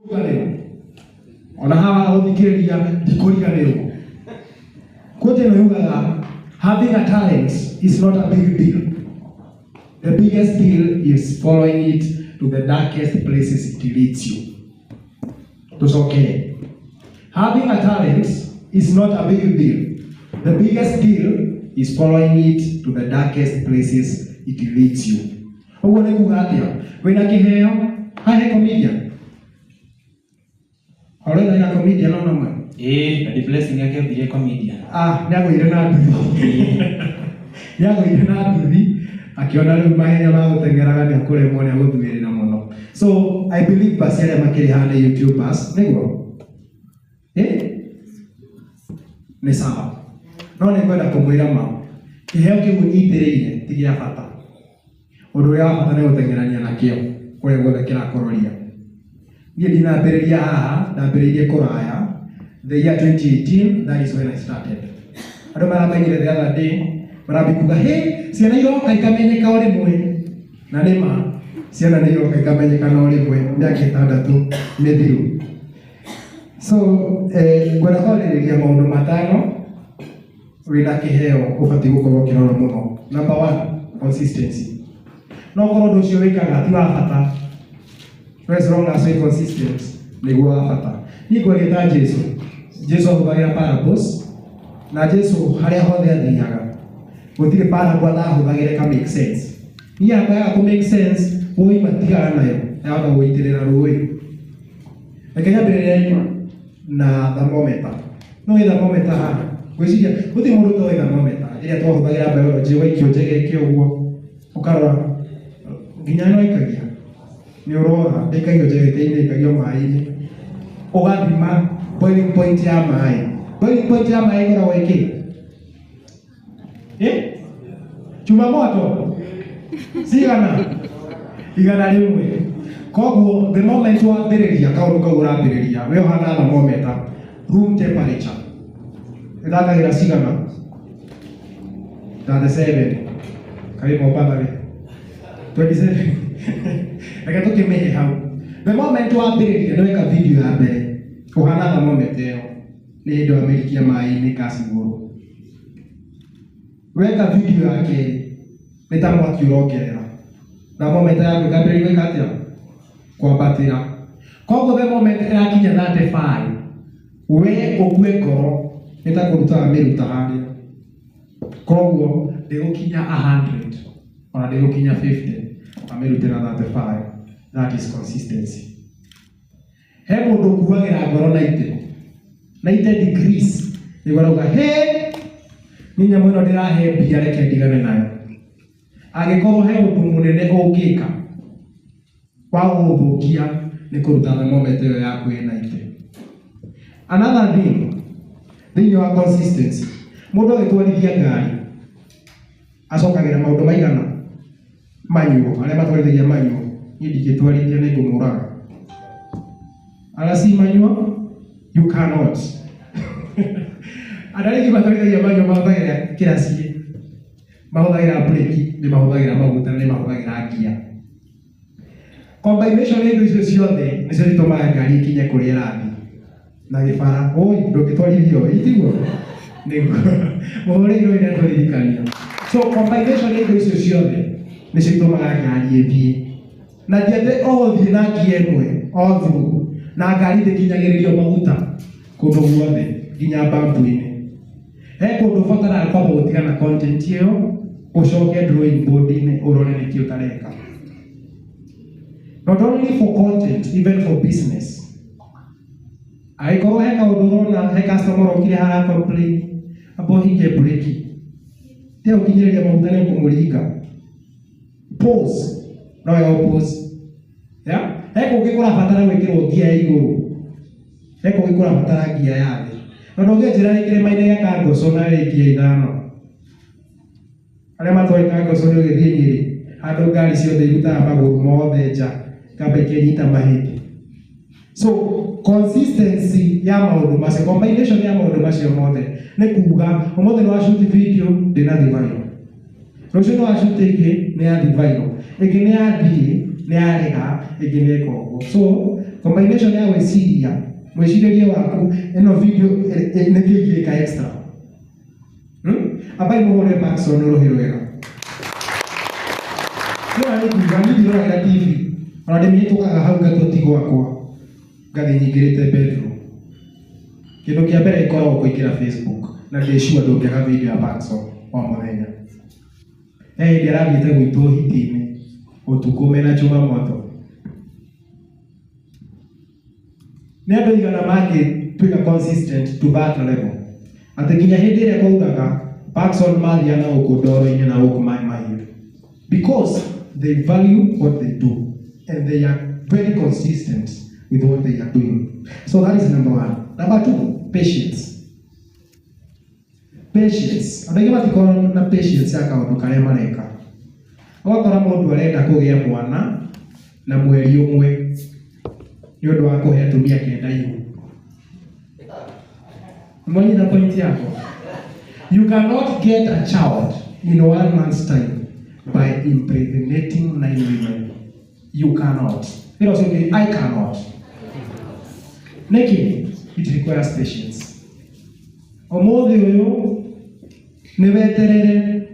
Ndikũriganĩrwo. Ona haha gũthikĩrĩria ndikũriganĩrwo. Quote ĩno yugaga, "Having a talent is not a big deal. The biggest deal is following it to the darkest places it leads you." Tũcokere. Having a talent is not a big deal. The biggest deal is following it to the darkest places it leads you. Ũguo nĩ kuga atĩa? Wĩna kĩheo, hahe comedian. Ũrenda ina comedian ona mwe? Ĩĩ, na Blessing akĩambirie comedian. Ah, nĩagũire na nduthi. Nĩagũire na nduthi, akĩona rĩu mahenya ma gũteng'eraga nĩakũremwo nĩagũthuĩrĩra mũno. So, I believe basi arĩa makĩrĩ haha nĩ YouTubers, nĩguo? Eh? Nĩ sawa. No nĩ ngwenda kũmwĩra ma. Kĩheo kĩu ũnyitĩrĩire ti gĩa bata. Ũndũ ũrĩa wa bata nĩ gũteng'erania nakĩo kũrĩa guothe kĩrakũroria. Niĩ ndinambĩrĩria haha, ndambĩrĩirie kũraya. The year 2018, that is when I started. Andũ maramenyire the other day, marambia kuga, "Hey, ciana iroka ikamenyeka o rĩmwe." Na nĩ ma, ciana nĩ iroka ikamenyeka no rĩmwe mĩaka 6 mĩthiru. So, ngwenda kwarĩrĩria maũndũ 5 wĩna kĩheo ũbatiĩ gũkorwo ũkĩrora mũno. Number one, consistency. No korwo ũndũ ũcio wĩkaga ti wa bata, as long as wĩ consistent nĩguo wa bata. Niĩ ngwaria ta Jesu. Jesu ahũthagĩra parables, na Jesu harĩa hothe athiaga gũtirĩ parable atahũthagĩra ka make sense. Niĩ yakwa yaga kũ make sense, woi matigana nayo, yahota gũitĩrĩra rũĩ. Reke nyambĩrĩrie na thermometer. No ĩ thermometer haha? Ngwĩciria gũtirĩ mũndũ ũtoĩ thermometer ĩrĩa twahũthagĩra biology, ũgaikio njegeke ũguo ũkarora nginya ĩno ĩkagia nĩ ũrora ndĩikagio njegeke-inĩ, ĩikagio maĩ-inĩ, ũgathima boiling point ya maĩ. Boiling point ya maĩ ĩkoragwo ĩkĩ? Eh? Chuma moto cigana? 100. Koguo the moment wambĩrĩria kaũndũ kau ũrambĩrĩria, we ũhana thermometer. Room temperature ĩthakagĩra cigana? 37. Karĩ Mombatha rĩ 27. Reke tũkĩmĩhe hau. The moment wambĩrĩria nĩ weka video ya mbere, ũhana thermometer ĩyo, nĩ hĩndĩ wamĩrikia maĩ-inĩ kasi igũrũ. Weka video ya kerĩ, nĩ ta mwaki ũrongerera. Thermometer yaku ĩkambĩrĩria gwĩka atĩa? Kwambatĩra. Koguo the moment ĩrakinya 35, we ũkue ngoro, nĩ ta kũruta wamĩruta harĩa. Koguo ndĩgũkinya 100, ona ndĩgũkinya 50, wamĩrutĩra 35. That is consistency. He mũndũ ũkuagĩra ngoro 90 90 degrees nĩguo arauga, "He, ni nyamũ ĩno ndĩrahe mbia, reke ndigane nayo." Angĩkorwo he ũndũ mũnene ũngĩka wa gũgũthũkia, nĩ kũruta thermometer ĩyo yaku ĩ 90. Another thing thĩinĩ wa consistency, mũndũ agĩtwarithia ngari acokagĩra maũndũ maigana? Manual, arĩa matwarithagia manual, niĩ ndingĩtwarithia, nĩ ngũmũraga. Arĩa si manual, you cannot. Andũ arĩa aingĩ matwarithagia manual mahũthagĩra kĩraci, mahũthagĩra breki, nĩ mahũthagĩra maguta, nĩ mahũthagĩra ngia. Combination ya indo icio ciothe nĩcio citũmaga ngari ĩkinye kũrĩa ĩrathiĩ. Na gĩbara oi ndũngĩtwarithia oi, tiguo? Nĩguo mũhũrĩirwo ĩrĩa tũririkania. So combination ya indo icio ciothe nĩcio itũmaga ngari ĩthiĩ, na ti atĩ ũgũthiĩ na ngia ĩmwe o through, na ngari ndĩkinyagĩrĩrio maguta kũndũ guothe nginya bambu-inĩ. He kũndũ ũbataraga kwamba gũtigana content ĩyo, ũcoke drawing board-inĩ ũrore nĩkĩ ũtareka. Not only for content, even for business. Angĩkorwo he kaũndũ ũrona, he customer ũrokire hara complain, amba ũhinge breki, te ũkinyĩrĩria maguta nĩ ũkũmũringa. Pause, no wega pause, yeah? He kũngĩ kũrabatara gwĩkĩrwo ngia ya igũrũ, he kũngĩ kũrabatara ngia ya thĩ. Na ndũngĩnjĩra wĩ kĩrĩma-inĩ gĩa Kangoco na wĩ ngia 5. Arĩa matoĩ Kangoco, nĩ ũgĩthiĩ Nyĩrĩ, handũ ngari ciothe irutaga magũrũ mothe nja, ikamba ikenyita mahĩndĩ. So consistency ya maũndũ macio, combination ya maũndũ macio mothe, nĩ kuga ũmũthĩ nĩ washoot video, ndĩnathiĩ viral, rũciũ nĩ washoot ĩngĩ, nĩ yathiĩ viral, ĩngĩ nĩ yathiĩ, nĩ yarega, ĩngĩ nĩ ĩka ũguo. So Combination ya gwĩciria, mwĩcirĩrie waku, ĩno video nĩkĩ ingĩka extra. Ambai mũhũre Parkson rũhĩ rwega. No nĩ kuga niĩ ndiroragĩra TV. Ona ndĩmĩhĩtũkaga hau ngatua ti gwakwa. Ngathiĩ nyingĩrĩte bedroom. Kĩndũ kĩa mbere gĩkoragwo kũingĩra Facebook na ndĩ sure ndũngĩaga video ya Parkson o mũthenya. He hĩndĩ arathiĩte gwitũ hiti-inĩ ũtukũ mena chuma moto. Nĩ andũ aigana mangĩtuĩka consistent to that level atĩ nginya hĩndĩ ĩrĩa kwauraga Parkson mathiaga na gũkũ ndoro-inĩ na gũkũ maĩ mahiũ, because they value what they do and they are very consistent with what they are doing. So that is number one. Number two, patience. Patience. Andũ aingĩ matikoragwo na patience ya kaũndũ karĩa mareka. Ũgakora mũndũ arenda kũgĩa mwana na mweri ũmwe nĩ ũndũ wa kũhe atumia kenda ihu. Mwanyita point yako? You cannot get a child in one month's time by impregnating 9 women. You cannot. You know, say, I cannot. Nĩkĩ? It requires patience. Ũmũthĩ ũyũ nĩ weterere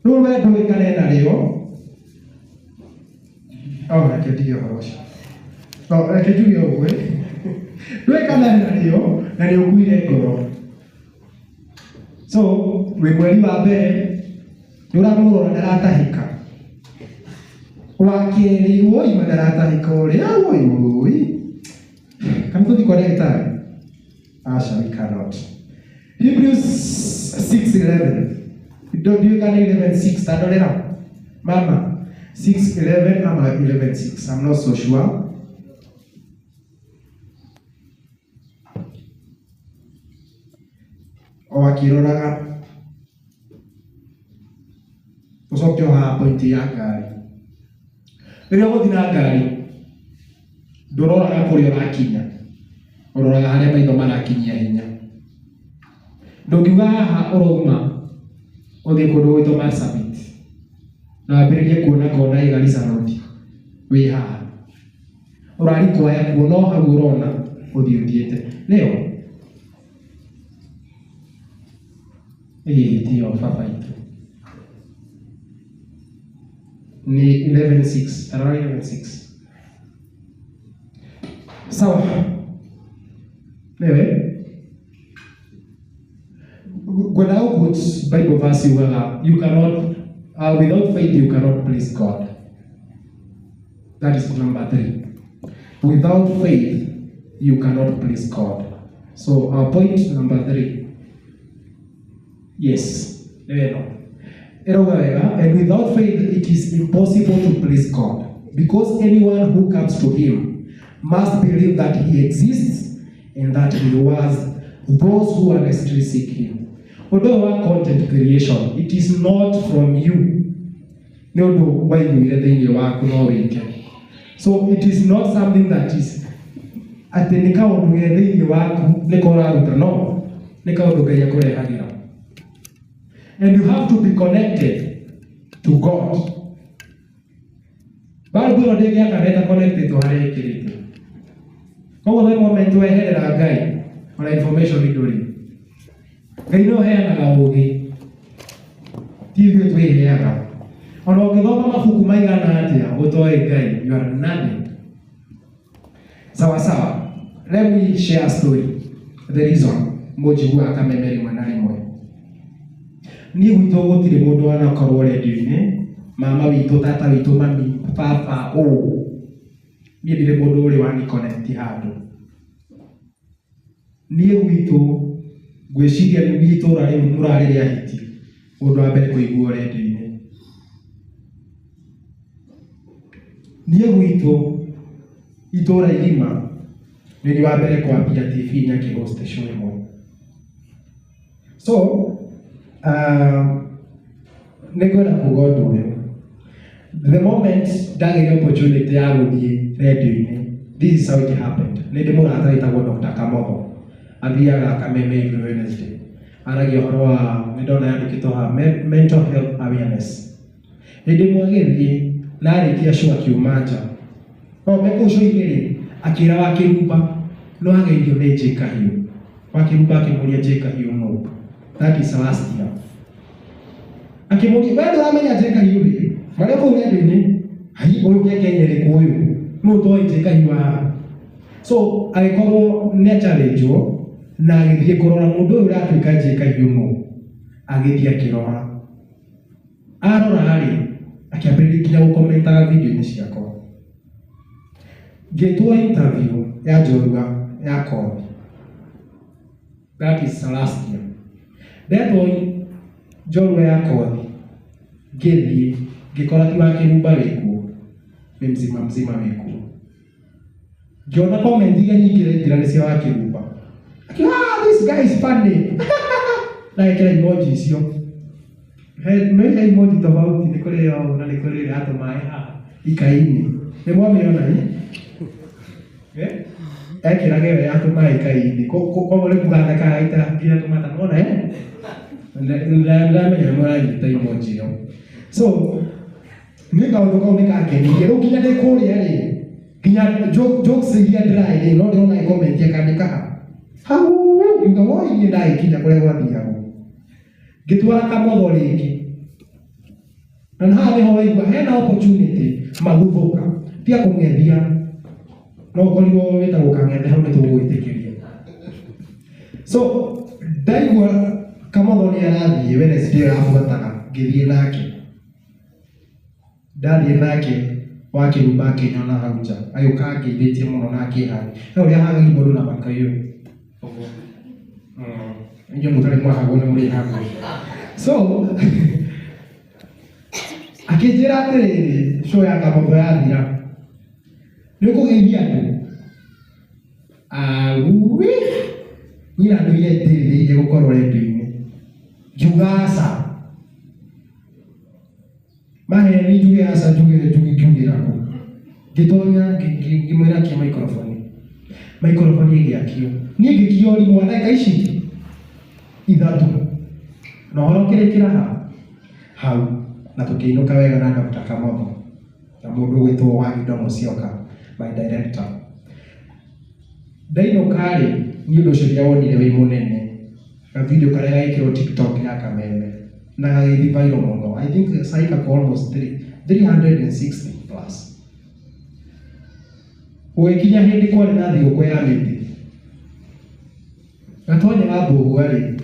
rĩu we ndũĩkane narĩo. Oh, reke ndige ũhoro ũcio. Oh, reke njuge ũguo ĩ. Ndũĩkane narĩo na nĩ ũkuire ngoro. So wĩ mweri wa mbere nĩ ũramũrora ndaratahĩka, wa kerĩ woima ndaratahĩka ũrĩa woi woi, kana tũthiĩ kwa ndagĩtarĩ? Aca, we cannot. Hebrews 6:11. Ndiũĩ kana 11:6, tandorera mama, 6:11 ama 11:6, I'm not so sure. O akĩroraga ũcoke o haha point ya ngari. Rĩrĩa ũgũthiĩ na ngari ndũroraga kũrĩa ũrakinya, ũroraga harĩa maitho marakinyia hinya. Ndũngiuga haha ũrauma ũthiĩ kũndũ gwĩtwo Marsabit na wambĩrĩrie kuona kona ĩ Garissa Road wĩ haha, ũrarikwaya kuona o hau ũrona ũthiĩ ũthiĩte nĩyo ĩĩ tiyo baba itũ ni 11:6, around 11:6. Sawa, wewe ngwenda gũ Bible verse yugaga you cannot, without faith you cannot please God. That is number 3. Without faith you cannot please God. So our point number 3. Yes, no. Ĩrauga wega, and without faith it is impossible to please God, because anyone who comes to him must believe that he exists and that he rewards those who earnestly seek him. Ũndũ ũyũ wa content creation, it is not from you. Nĩ ũndũ waiguire thĩinĩ waku no wĩke. So it is not something that is atĩ nĩ kaũndũ ge thĩinĩ waku nĩko ũraruta, no nĩ kaũndũ Ngai akũrehagĩra. And you have to be connected to God. Bible ĩno ndĩngĩakana ĩta connected harĩa ĩkĩrĩtwo. Koguo the moment weherera Ngai, ona information ndũrĩ. Ngai nĩwe ũheanaga ũũgĩ, ti ithuĩ twĩheaga. Ona ũngĩthoma mabuku maigana atĩa ũtoĩ Ngai, you are nothing. Sawa sawa. Let me share a story. The reason mũnjiguaga kameme rĩmwe na rĩmwe. Niĩ gwitũ gũtirĩ mũndũ wanakorwo redio-inĩ, mama witũ, tata witũ, mami, baba, ũũ. Niĩ ndirĩ mũndũ ũrĩ wani connect handũ. Niĩ gwitũ ngwĩciria nĩ niĩ itũra rĩu mũrarĩ rĩa hiti, mũndũ wa mbere kũiguo redio-inĩ. Niĩ gwitũ itũra igima nĩ niĩ wa mbere kwambia TV na ngĩ-host show ĩmwe. So nĩ ngwenda kuga ũndũ ũyũ. The moment ndagĩire opportunity ya gũthiĩ redio-inĩ, this is how it happened. Nĩ ndĩ mũrata wĩtagwo Dr. Kamotho, athiaga Kameme every Wednesday. Aragia ũhoro wa, nĩ ndona yandĩkĩtwo haha, mental health awareness. Hĩndĩ ĩmwe agĩthiĩ na arĩkia show akiuma nja. No me kũu show-inĩ rĩ, akĩra wa Kĩrumba no ageithio nĩ J Kahiũ. Wa Kĩrumba akĩmũria J Kahiũ no. That is last year. Akĩmũria we ndũramenya J Kahiũ rĩ, marĩa kũu rĩndiũ-inĩ, hai ũyũ keke ĩrĩkũ ũyũ, nũ ũtoĩ J Kahiũ haha. So agĩkorwo nĩ achallengewo na agĩthiĩ kũrora mũndũ ũyũ ũratuĩka J Kahiũ nũ. Agĩthiĩ akĩrora. Arora rĩ, akĩambĩrĩria nginya gũkomentaga video-inĩ ciakwa. Ngĩtwo interview ya njorua ya kothi. That is last year. Ndetwo njorua ya kothi, ngĩthiĩ ngĩkora ti wa Kĩrumba wĩkuo, nĩ mzima mzima wĩkuo. Ngĩona comment iria nyingĩ iraingĩra nĩ cia wa Kĩrumba. Akiuga, ah, this guy is funny. Na ekĩra emoji icio. He he emoji tofauti, nĩ kũrĩ ĩyo na nĩ kũrĩ ĩrĩa ya tũmaĩ haha ikai-inĩ. Nĩ mwamĩona ĩ? Eh? Ekĩraga ĩyo ya tũmaĩ ikai-inĩ. Koguo nĩ kuga thekaga ita nginya tũmata mona eh? Ndĩramenya nĩ mũranyita emoji ĩyo. So, nĩ kaũndũ kau nĩ kangenirie. Rĩu nginya ndĩ kũrĩa rĩ, nginya jokes iria ndĩraĩ rĩ, no ndĩrona ĩkomentia akandĩka ha. Hau, ngiuga woi niĩ ndagĩkinya kũrĩa gwathiagwo. Ngĩtwara kamotho rĩngĩ. Na haha nĩho waigua hena opportunity maguthũka. Tiga kũng'ethia. No ũkorirwo wĩtagwo kang'ethe hau nĩ tũgũgwĩtĩkĩria. So ndaigua kamotho nĩ arathiĩ Wednesday ĩyo yabuataga ngĩthiĩ nake. Ndathiĩ nake wa Kĩrumba akĩnyona hau nja agĩũka angeithĩtie mũno na akĩhagi. He ũrĩa hagagi mũndũ na makaiyũ. Ũguo. Inyuĩ mũtarĩ mwahagwo nĩ mũrĩhagwo. So akĩnjĩra atĩrĩrĩ, show ya Kamotho yathira, nĩ ũkũgeithia andũ? Aui, niĩ na ndũire ndĩrirĩirie gũkorwo redio-inĩ. Ngiuga aca. Maheni njuge aca njuge njuge ngiugĩra kũ. Ngĩtonya ngĩmwĩra akie microphone. Microphone ĩgĩakio. Niĩ ngĩkio ũrimũ wa ndagĩka ici ithatũ. Na ũhoro ũkĩrĩkĩra ha? Hau. Na tũkĩinũka wega na Dr. Kamotho na mũndũ ũgwĩtwo Wagindo Musyoka, my director. Ndainũka rĩ, niĩ ũndũ ũcio ndiawonire wĩ mũnene. Ga video karĩa gagĩkĩrwo TikTok ya Kameme na gagĩthiĩ viral mũno. I think sahi kako almost 360 plus. Gũgĩkinya hĩndĩ kwarĩ na thigũkũ ya mĩtĩ. Gatonya wa Mbũgua rĩ,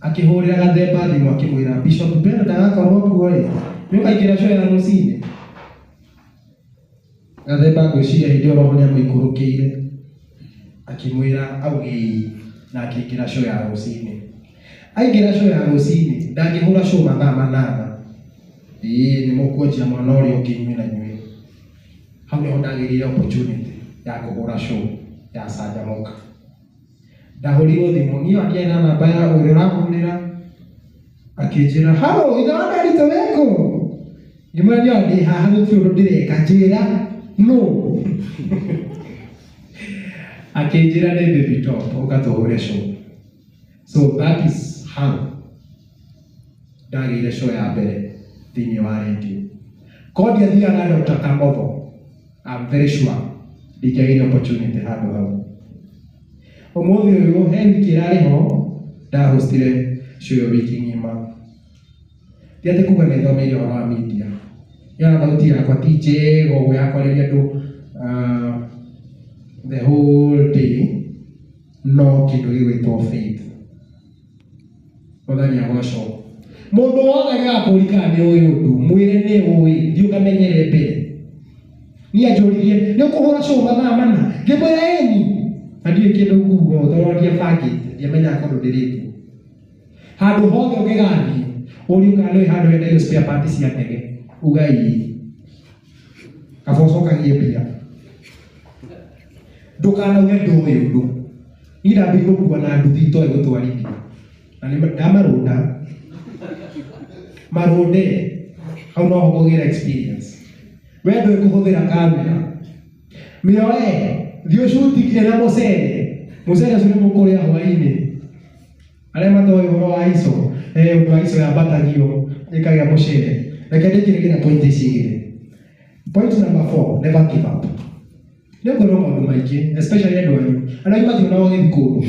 akĩhũrĩra Gathemba thimũ akĩmwĩra Bishop Ben ndagakorwo kuo rĩ, nĩ ũkaingĩra show ya rũcinĩ. Gathemba ngwĩciria hĩndĩ ĩyo roho nĩamũikũrũkĩire akĩmwĩra auge ĩĩ na akĩingĩra show ya rũcinĩ. Aingĩra show ya rũcinĩ ndangĩhũra show mathaa manana, ĩĩ nĩ mũkuonjia mwana ũrĩa ũngĩ inyuĩ na inyuĩ. Hau nĩho ndagĩrĩire opportunity ya kũhũra show ya Canjamũka. Ndahũrirwo thimũ, niĩ ona ndiarĩ na namba ya ũrĩa ũrahũrĩra, akĩnjĩra halo, ithe wa Nderitu wĩkũ? Ngĩmwĩra niĩ ona ndĩ haha gũtirĩ ũndũ ndĩreka, njĩra nũ? Akĩnjĩra nĩ Baby Top, ũka tũhũre show. So that is how ndagĩire show ya mbere thĩinĩ wa radio. Korwo ndiathiaga na Dr. Kamotho, I'm very sure ndingĩagĩire opportunity handũ hau. Ũmũthĩ ũyũ he wiki ĩrarĩ ho ndahostire show ĩyo wiki ng'ima. Ti atĩ kuga nĩ thomeire ũhoro wa media. Ya thauti yakwa ti njega ũguo ya kwarĩria andũ the whole day, no kĩndũ gĩgwĩtwo faith. Mwathani agocwo. Mũndũ wothe agĩgakũria kana nĩ ũĩ ũndũ, mwĩre nĩ ũĩ, thiĩ ũkamenyere mbere. Niĩ anjũririe, nĩ ũkũhũra show mathaa mana? Ngĩmwĩra ĩni. Na ndiũĩ kĩndũ nguga tondũ ndiebangĩte, ndiamenyaga kũndũ ndĩrĩtwo. Handũ hothe ũngĩgathiĩ, ũrio kana nĩũĩ handũ hendagio spare part cia ndege, uga ĩĩ. Kaba ũcokagie mbia. Ndũkanauge ndũĩ ũndũ. Niĩ ndambĩrĩirie gũkua na nduthi itoĩ gũtwarithia. Na nĩ ndamarũnda. Marũnde, hau noho ũkũgĩra experience. We ndũĩ kũhũthĩra kamera. Mĩoe, thiĩ ũcuti nginya na mũcere. Mũcere ũcio nĩ mũkũrĩa hwaĩ-inĩ. Arĩa matoĩ ũhoro wa ISO, ũndũ wa ISO yambatagio ĩkagĩa mũcere. Reke ndĩkĩre nginya point ici igĩrĩ. Point number 4, never give up. Nĩ ũkwĩrwo maũndũ maingĩ, especially andũ anyu. Andũ anyu mationaga ũgĩthiĩ kũndũ.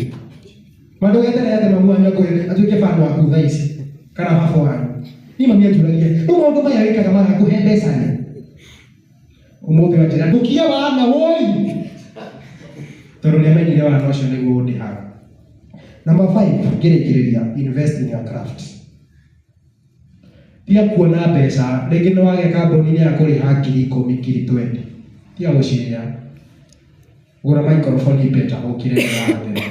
Mandũgeterere atĩ mamu wanyu akwĩre atuĩke fan waku thaa ici kana baba wanyu. Niĩ mami anjũragia, rĩu maũndũ maya wĩkaga marakũhe mbeca rĩ? Ũmũthĩ wanjĩra ndũkie wana woi. Tondũ nĩ amenyire wana ũcio nĩguo ũndĩhaga. Number 5, ngĩrĩkĩrĩria, invest in your craft. Tiga kuona mbeca, rĩngĩ nĩ wagĩa kambuni-inĩ ya kũrĩha 10,000, 20,000. Tiga gũcirĩa. Gũra microphone better gũkĩra ĩrĩa ũrahũthĩra.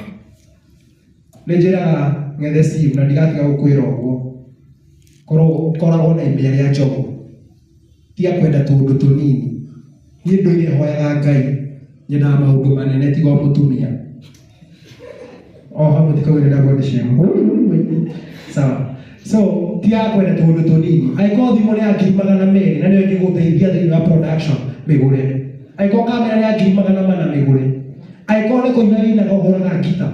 Nĩ njĩraga ng'ethe Steve na ndigatiga gũkwĩra ũguo. Koragwo na imĩa rĩa njogu. Tiga kwenda tũũndũ tũnini. Niĩ ndũire hoyaga Ngai nyendaga maũndũ manene tiga o mũtumia. O hau mũtikauge nĩ body shame. Sawa. So tiga kwenda tũũndũ tũnini. Angĩkorwo thimũ nĩ ya 200,000 na nĩyo ĩngĩgũteithia thĩinĩ wa production, mĩgũre. Angĩkorwo kamera nĩ ya 400,000, mĩgũre. Angĩkorwo nĩ kũina wĩinaga ũhũraga ngita,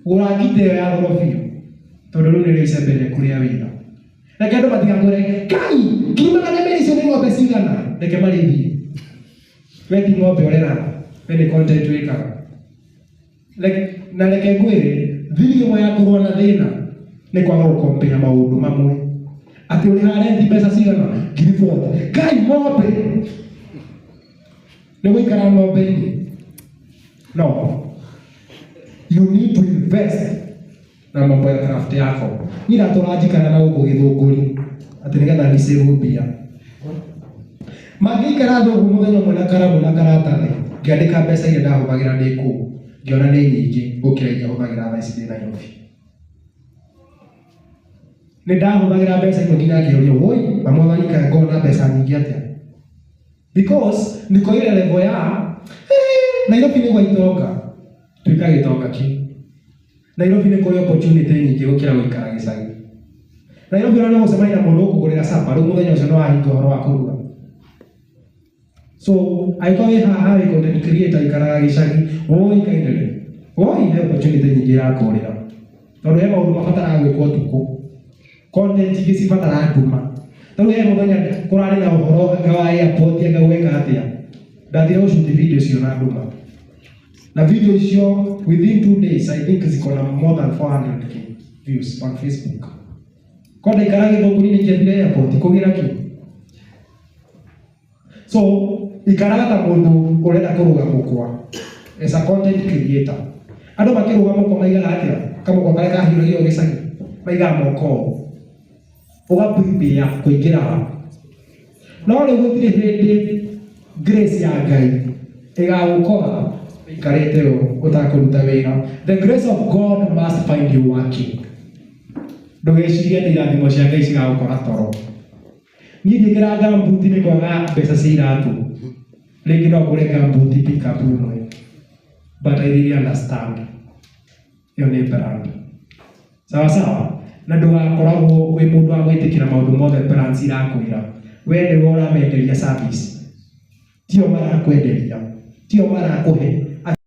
gũra ngita ĩyo ya goro biũ, tondũ rĩu nĩrĩo icembe rĩaku rĩa wĩra. Reke andũ matigakwĩre Ngai 200,000 icio nĩ ng'ombe cigana, reke marĩithie. We ti ng'ombe ũreraga, we nĩ content wĩkaga. Na reke ngwĩre, thiri ĩmwe ya kũrũa na thĩna nĩ kwaga gũkompea maũndũ mamwe. Atĩ ũrĩhaga renti mbeca cigana? 40,000. Ngai ng'ombe nĩ gũikara ng'ombe-inĩ? No, you need to invest na mambo ya craft yako. Niĩ ndatũra njikara na gũkũ Gĩthũngũri atĩ nĩgetha ndicĩvũ mbia. Mangĩikara thĩ ũguo mũthenya ũmwe na karamu na karatathi, ngĩandĩka mbeca iria ndahũthagĩra ndĩ kũu, ngĩona nĩ nyingĩ gũkĩra iria hũthagĩra thaa ici ndĩ Nairobi. Nĩ ndahũthagĩra mbeca imwe nginya ngĩũria, woi, na mwathani kaĩ ngona mbeca nyingĩ atĩa? Because niko ile level ya Nairobi nĩ gwa itonga, tuĩka gĩtonga kĩu. Nairobi nĩ kũrĩ opportunity nyingĩ gũkĩra gũikara gĩcagi. Nairobi ona nĩ ũgũcemania na mũndũ ũkũgũrĩra sapa, rĩu mũthenya ũcio nĩ wahinga ũhoro wa kũruga. So angĩkorwo wĩ haha wĩ content creator ikaraga gĩcagi, woi kindly, woi he opportunity nyingĩ irakũrĩra. Tondũ he maũndũ mabataraga gwĩkwo ũtukũ. Content ingĩ cibataraga nduma. Tarĩu he mũthenya kũrarĩ na ũhoro anga wa airport anga gweka atĩa. Ndathire gũcuti video icio na nduma. Na video icio within 2 days I think ziko na more than 400k views on Facebook. Ko ndaikara Gĩthũngũri-inĩ ngĩathire airport kũgĩra kĩ? So ikaraga ta mũndũ ũrenda kũrũga mũkwa as a content creator. Andũ makĩrũga mũkwa maigaga atĩa? Kamũkwa karĩa kahiũragio gĩcagi maigaga moko ũũ. Ũgaprepare kũingĩra hau. No rĩu gũtirĩ hĩndĩ grace ya Ngai ĩgagũkora ũikarĩte ũũ ũtakũruta wĩra. The grace of God must find you working. Ndũgecirie atĩ irathimo cia Ngai cigagũkora toro. Niĩ ndiĩkĩraga ngambuti nĩ kwaga mbeca cia iratũ. Rĩngĩ no ngũre ngambuti pick up ĩmwe. But I really understand. Ĩyo nĩ brand. Sawa sawa. Na ndũgakoragwo wĩ mũndũ wa gwĩtĩkĩra maũndũ mothe brands irakwĩra. We nĩwe ũramenderia service. Tio marakwenderia. Tio marakũhe.